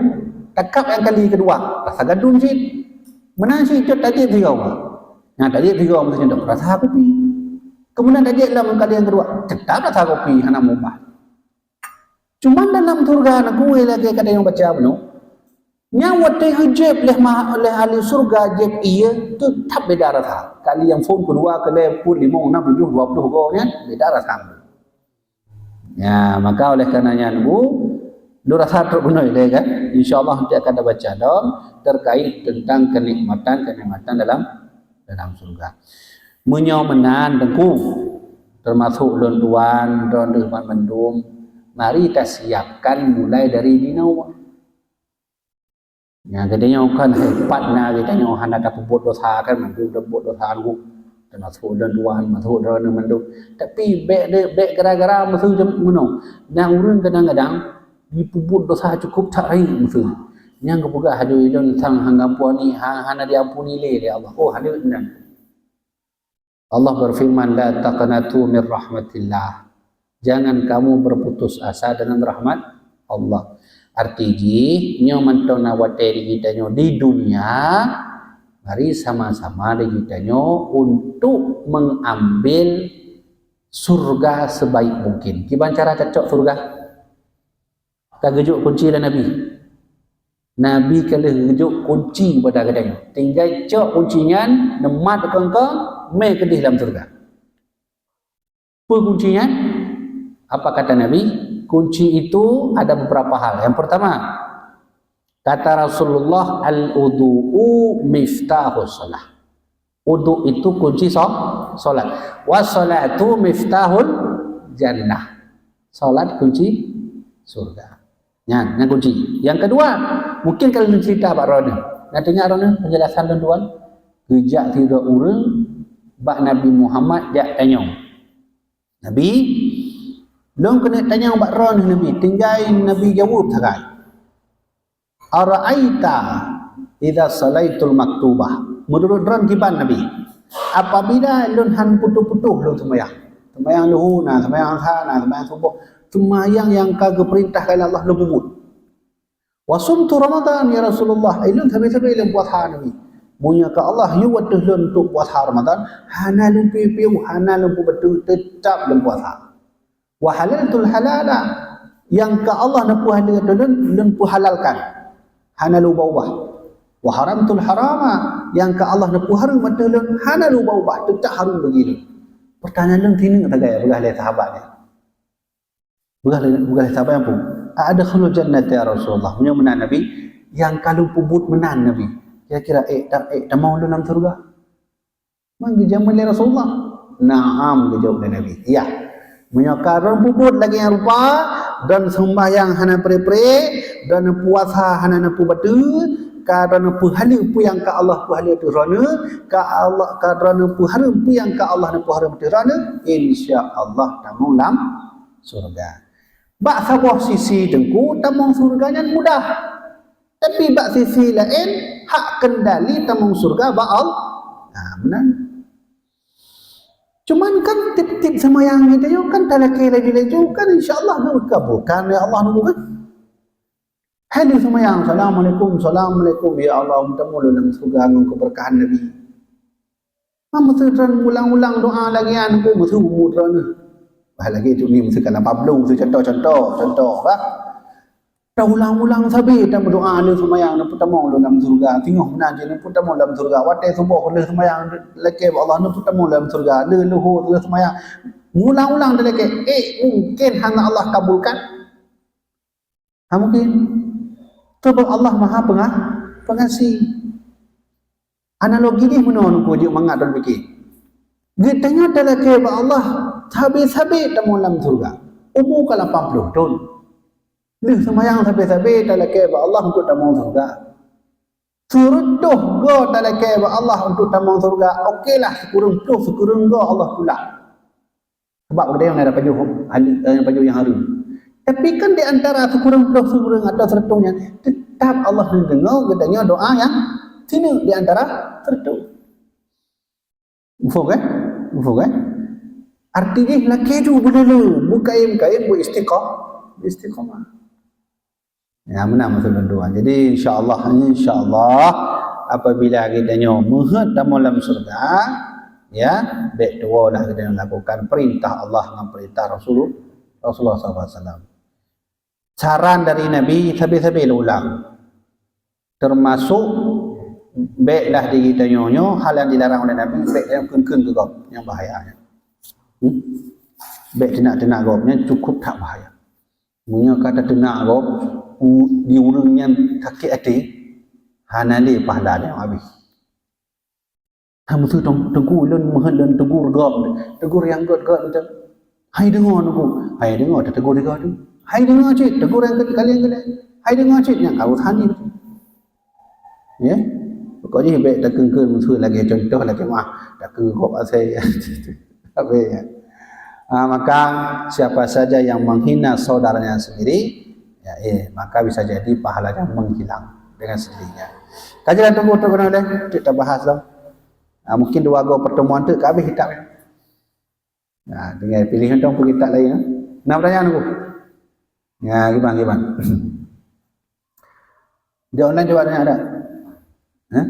Takab nyang kali kedua rasa gandum cit. Meunan cit cot tajép tiga. Nah, tajép tiga meunan cit rasa kupi. Kemudian tajép lam kali nyang kedua tetap rasa kupi hana mubah. Cuma dalam syurga na kuéh lagée ka tanyong baca bunoe. Nyang watée geujép lé ma-, lé ahli syurga jép ié teutap beda rasa. Kali nyang phon keudua, keulhée, peuet, limong, nam, tujoh, dua puluh goe nyan beda rasa. Ya, maka oleh karena nyan bu, dua rasa trok bunoe lé kan. Insyaallah nanti akan dibaca dong terkait tentang kenikmatan-kenikmatan dalam dalam syurga. Meunyoe meunan teungku, termasuk lôn tuan, droeneuh banmandum, mari tasiapkan mulai dari dinoe. Nyan geutanyoe kan hebat na geutanyoe hana tapeubuet dosa kan, mandum tapeubuet dosa teungku. Termasuk lôn tuan, masuk droeneuh mandum. Tapi bék de-, bék gara-gara meuseu meunoe. Na ureuëng kadang-kadang jipeubuet dosa cukup that rayeuk meuseu. Nyang geupeugah hadeuh ilôn sang hana ampuni, ha-, hana diampuni lé, lé Allah. Oh, hadeuh nan. Allah berfirman, "La taqnatu min rahmatillah." Jangan kamu berputus asa dengan rahmat Allah. Arti jih, nyoe mantong na watée di geutanyoe di dunia, mari sama-sama di geutanyoe untuk mengambil surga sebaik mungkin. Kiban cara tacok surga? Ka geujok kunci lé Nabi. Nabi ka lheueh geujok kunci bak geutanyoe. Tinggai cok kunci nyan, neumat kongkong, mé keudeh lam syurga. Peue kunci nyan? Apa kata Nabi? Kunci itu ada beberapa hal. Yang pertama, kata Rasulullah, "Al-wudu'u miftahus shalah." Wudu itu kunci so-, salat. "Was shalatu miftahul jannah." Salat kunci surga. Nyan, nyan kunci. Yang kedua, mungkin kalau cerita bak droeneuh. Nah, teuingat droeneuh penjelasan lôn tuan. Geujak sidroe ureuëng bak Nabi Muhammad jak tanyong. "Nabi, lôn keuneuk tanyong bak droeneuh Nabi." Tinggai Nabi jaweueb sagai. "Ara'aita idza shalaitul maktubah?" Meunurot droen kiban Nabi, apabila lôn han putôh-putôh lôn seumayang, seumayang luhu na, seumayang asar na, seumayang suboh, seumayang nyang ka geupeurintahkan Allah lôn peubuet. "Wa sumtu Ramadan ya Rasulullah," eh, lôn sabe-sabe lôn puasa Nabi. Meunyoe ka Allah yue watée lôn untuk puasa Ramadan, hana lôn piôh-piôh, hana lôn peubeutôi, teutap lôn puasa. "Wa halaltul halala," nyang ka Allah neupeuhalal ateueh lôn, lôn peuhalalkan, hana lôn ubah-ubah. "Wa haramtul harama," nyang ka Allah neupeuhareuem ateueh lôn, hana lôn ubah-ubah, teutap hareuem bagi lôn. Pertanyaan lôn sineuk sagai, peugah lé sahabat nyan. Peugah lé, peugah lé sahabat nyan, "Adkhulul jannata ya Rasulullah?" Meunyoe meunan Nabi, nyang ka lôn peubuet meunan Nabi, kira-kira ék ta-, ék tamong lôn lam syeuruga? Man geujaweueb lé Rasulullah? "Na'am," geujaweueb lé Nabi. Ya. Meunyoe ka droen peubuet lagée nyang rupa, droen seumbahyang hana pre-pre, droen puasa hana neupeubeutôi, ka droeneuh peuhaleue peue nyang ka Allah peuhaleue ateueh droeneuh, ka Allah, ka droeneuh peuhareuem peue nyang ka Allah neupeuhareuem ateueh droeneuh, insya Allah tamong lam syurga. Bak saboh sisi teungku tamong syurga nyan mudah. Tapi bak sisi laén, hak kendali tamong syurga bak Allah. Nah, meunan. Cuman kan tiep-tiep seumayang geutanyoe kan talakée laju-laju kan, insya Allah geukabulkan lé Allah nunggu kan. Hai lheueh seumayang, "Assalamualaikum, assalamualaikum, ya Allah, meutamong lôn lam syurga ngon keubeurkahan Nabi." Meuseu droen ulang-ulang doa lagée nyan, nunggu meuseu umu droen. Bah lagée tu ni meuseu kana pabloe, meuseu contoh-contoh, contoh bah. Taulang-ulang sabe tameudoa lheueh seumayang, "Neupeutamong lôn lam syurga." Singoh meunan cit, "Neupeutamong lam syurga." Watée suboh lheueh seumayang, lakée bak Allah, "Neupeutamong lam syurga." Lheueh luhô lheueh seumayang, ulang-ulang talakée, eh, mungken hana Allah kabulkan? Ha, mungken. Sebab Allah Maha Penga-, Pengasih. Analogi jih meunoe nungku jeuet mangat droen pike. Geutanyoe talakée bak Allah sabe-sabe tamong lam syurga. Umu ka lapan ploh thon. Lheueh seumayang sabe-sabe talakée bak Allah untuk tamong syurga. Sireutôh goe talakée bak Allah untuk tamong syurga. Okelah, sikureueng ploh, sikureueng goe Allah tulak. Sebab geutanyoe na pajoh, eh, pajoh nyang hareuem. Tapi kan di antara sikureueng ploh, sikureueng atau sireutôh nyan, teutap Allah neudeungoe geutanyoe doa nyang sineuk di antara sireutôh. Muphom kan? Muphom kan? Arti jih lakée ju beuleu-leu, beukayém-kayém, beuistiqam-, beuistiqamah. Ya, meunan maksud lôn tuan. Jadi, insya Allah, insya Allah, apabila geutanyoe meuheuet tamong lam syurga, ya, bék tuwoe lah geutanyoe lakukan perintah Allah ngon perintah Rasul-, Rasulullah sallallahu alaihi wasallam. Saran dari Nabi sabe-sabe lôn ulang. Termasuk, bék lah di geutanyoe nyoe, hal nyang dilarang oleh Nabi, bék tanyoe kheun-kheun keu gob, nyang bahaya nyan. Hmm? Bék teunak-teunak gob, nyan cukup that bahaya. Meunyoe ka tateunak gob, u-, di ureuëng nyan sakét até, hana lé pahala nyang habéh. Hana meuseu teung-, teungku lôn meuheuet lôn tegur gob, tegur nyang gét-gét mantong. Hai deungoe teungku, hai deungoe tategur tiga tu. Hai deungoe cit, tegur nyang gét kali nyang gét. Hai deungoe cit nyang ka urusan jih. Ya. Pokok jih bék takheun-kheun meuseu lagée contoh lagée mah takheun gob asai. Habéh ya. Ah, maka siapa saja yang menghina saudaranya sendiri, ya, eh, maka bisa jadi pahalanya menghilang dengan sendirinya. Kaji lah tunggu tu kena deh, tu kita bahas lah. Ah, mungkin dua go pertemuan tu ke habis kitab. Nah, tinggal pilih untung pun kitab lain. Nah, pertanyaan aku. Ya, gimana, gimana? Di online cuba tanya ada. Hah?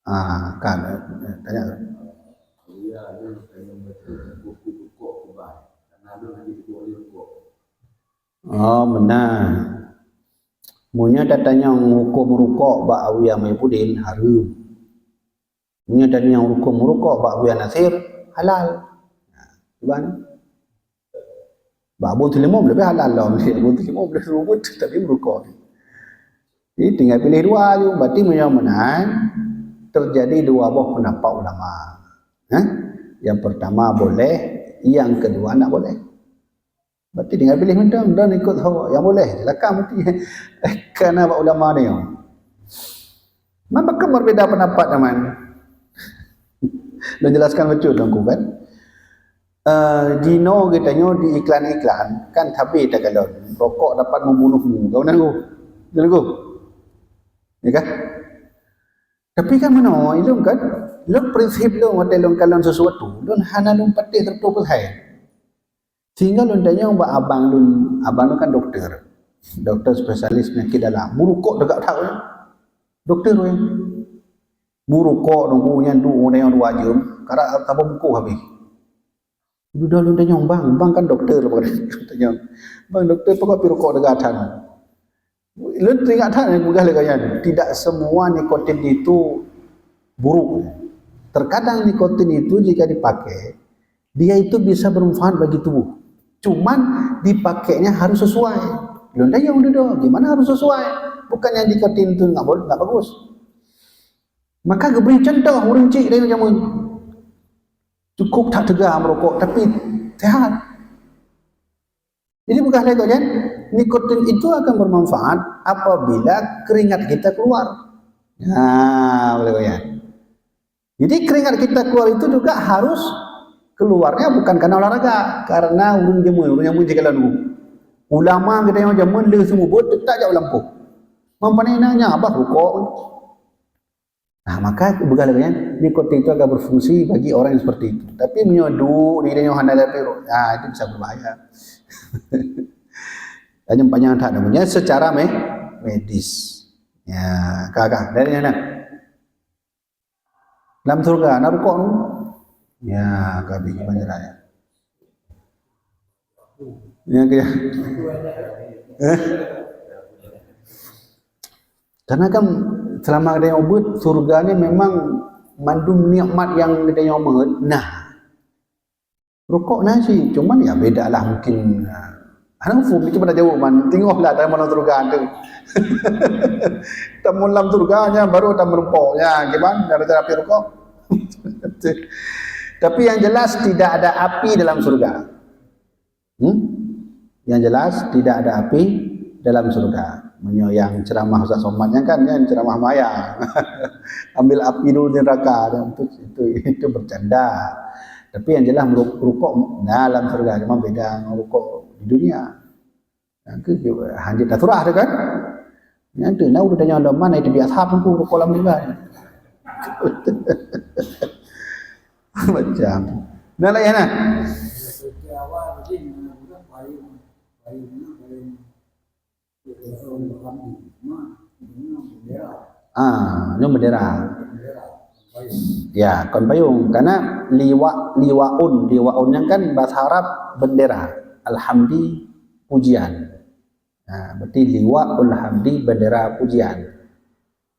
Ah, kan, eh, tanya. Oh, benar. Meunyoe tatanyong huköm rukok bak Abuya Muhyiddin, hareuem. Meunyoe tatanyong huköm rukok bak Abuya Nasir, halal. Nah, kiban. Bak Abon Seulimum leubeh halal lom. Abon Seulimum leubeh rubot, tapi meurukok. Jadi tinggal pilih dua aju. Berarti meunyoe meunan, terjadi dua boh pendapat ulama. Hah? Yang pertama boleh, yang kedua ndak boleh. Berarti tinggal pilih mantong, dan ikut hawa yang boleh. Silakan berarti. Karena bak ulama ni. Memang berbeda pendapat teman. Dan jelaskan betul dong kan. Eh, jinoe geutanyoe di iklan-iklan, kan sabe takalon, rokok dapat membunuhmu. Kau nanggu? Nanggu? Ya kan? Tapi kan meunoe, ilôn kan, lôn prinsip lôn watée lôn kalon sesuatu, lôn hana lôn patéh seratus persen. Sehingga lôn tanyong bak abang lôn, abang lôn kan doktor. Doktor spesialis penyakit dalam. Meurukok teuga that. Doktor weh. Meurukok nunggu nyan duek nyan dua jeuem, karap saboh bungkôh habéh. Dudoe lôn tanyong, "Bang, bang kan doktor," lôn tanyong. "Bang doktor, pakon pih rukok teuga that?" Lôn teuingat that nyang peugah lé gobnyan, tidak semua nikotin itu buruk. Terkadang nikotin itu jika dipakai, dia itu bisa bermanfaat bagi tubuh. Cuman dipakainya harus sesuai. Lôn tanyong dudoe, gimana harus sesuai? Bukan yang nikotin itu nggak bol-, nggak bagus. Maka geubri contoh ureuëng chik dari jameun. Cukup that teuga meurukok, tapi sehat. Jadi peugah lé gobnyan, Nikotin itu akan bermanfaat apabila keringat kita keluar. Nah, boleh bayar. Jadi keringat kita keluar itu juga harus keluarnya bukan karena olahraga, karena ureuëng jameun, ureuëng jameun jih kalau nunggu. Ulama kita yang jameun le semua buat tetap jak lampôh. Mampu nanya abah rukok. Nah, maka bukan lagi kan, nikotin itu akan berfungsi bagi orang yang seperti itu. Tapi menyodok di dia hana ada perut, ah, itu bisa berbahaya. Hanya panjang tak namanya secara me medis. Ya, kakak dari mana? Dalam surga, nak rukok tu? Ya, gabi panjang ya. Ya, ke? Eh? Karena kan selama kita nyoe beuet, surga ni memang mandum nikmat yang kita nyoe meuet. Nah, rukok na cit, cuman ya beda lah mungkin. Nah, hana mafhum, itu pada jauh man. Tengoklah dalam mana surga tu. Tamu dalam surga nya baru tamu rukok. Ya, gimana? Dari cara api rukok. Tapi yang jelas tidak ada api dalam surga. Hmm? Yang jelas tidak ada api dalam surga. Meunyoe yang ceramah Ustaz Somad nyan kan, nyan ceramah maya. Ambil api dulu di neraka, itu, itu, itu bercanda. Tapi yang jelas meru-, rukok dalam surga, cuma beda dengan rukok di dunia. Yang tu hanjeuet dah surah tu kan. Nyan tu, na ureuëng tanya, "Lam mana itu bi ashab tu rukok lam surga?" Macam. Nah, lain nah. Ah, nyoe bendera. Ya, kon payong. Karena liwa, liwaun, liwaun nyan kan bahasa Arab bendera. Alhamdi, pujian. Nah, berarti liwaul hamdi, bendera pujian.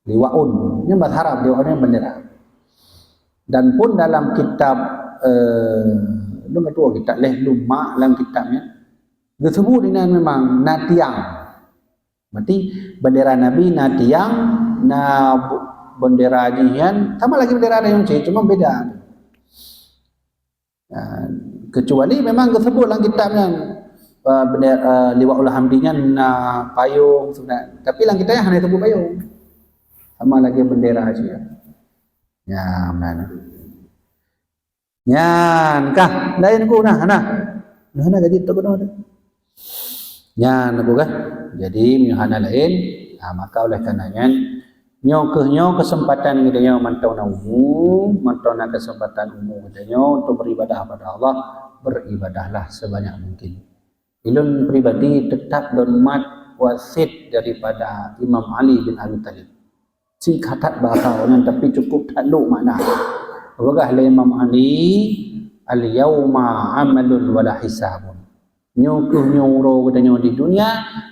Liwaun, ini bahasa Arab, liwaun ini bendera. Dan pun dalam kitab, eh, lôn ka tuwoe kitab leh lôn mak lam kitab nyan, geusebut inan memang na tiang. Berarti bendera Nabi na tiang, na bu-, bendera jih nyan sama lagi bendera nyang cit, cuma beda. Ah, kecuali memang geusebut lam kitab nyan, ah, bendera, ah, liwaul hamdi nyan na payong sebenarnya. Tapi lam kitab nyan hana disebut payong. Sama lagi bendera cit. Ya, meunan. Nyan kah? Lain ku nah, nah. Nah, nah gaji tak kena tu. Nyan aku kan. Jadi, meunyoe hana lain, ha, maka oleh karena nyan, nyoe keuh nyoe kesempatan geutanyoe mantong na umu, mantong na kesempatan umu geutanyoe untuk beribadah pada Allah, beribadahlah sebanyak mungkin. Ulôn pribadi tetap lôn mat wasiet daripada Imam Ali bin Abi Thalib. Singkat that bahasa awaknyan, tapi cukup that lok makna. Peugah lé Imam Ali, "Al-yauma amalun wala hisabun." Nyoe keuh nyoe uroe geutanyoe di dunia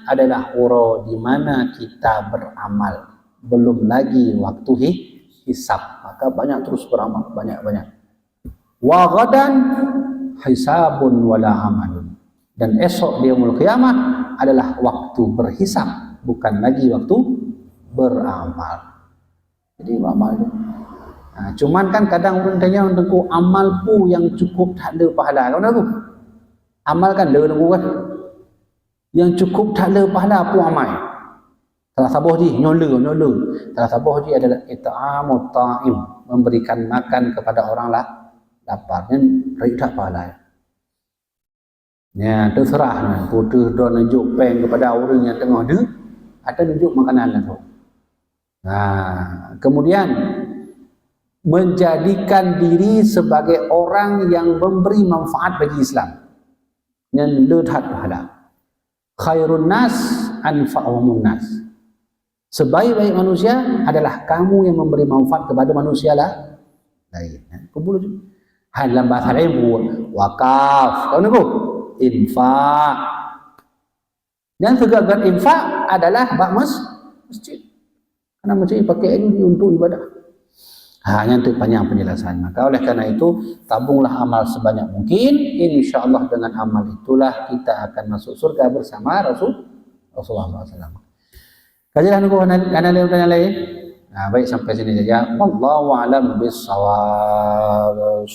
adalah uroe di mana kita beramal. Belum lagi waktu hi-, hisab. Maka banyak terus beramal, banyak-banyak. "Wa ghadan hisabun wala amalun." Dan esok di yaumul qiyamah adalah waktu berhisab, bukan lagi waktu beramal. Jadi beramal tu. Ha, cuman kan kadang ureuëng tanya, "Teungku, amal peue yang cukup that le pahala?" Kan aku? Amal kan le, Teungku, kan? Yang cukup that le pahala peue amal? Salah saboh jih, nyoe le, nyoe le. Salah saboh jih adalah it'amut ta'im, memberikan makan kepada orang la-, lapar. Nyan rayeuk that pahala. Nyan, teuseurah nyan, peue teuh droe neujok péng kepada ureuëng nyang teungoh deuek, atau neujok makanan langsung. Nah, kemudian menjadikan diri sebagai orang yang memberi manfaat bagi Islam. Nyan le that pahala. "Khairun nas anfa'uhumun nas." Sebaik-baik manusia adalah kamu yang memberi manfaat kepada manusia la-, lain. Kumpul tu. Hai, dalam bahasa lain buat wakaf. Tahu ni, Bu? Infak. Dan segala infak adalah bak mes-, masjid. Karena masjid pakai ini untuk ibadah. Ha, nyan tu panjang penjelasan. Maka oleh karena itu, tabunglah amal sebanyak mungkin. Insya Allah dengan amal itulah kita akan masuk surga bersama Rasul, Rasulullah sallallahu alaihi wasallam. Kajilah nunggu hana, hana lé pertanyaan lain. Nah, baik, sampai sini saja. Wallahu a'lam bishawab.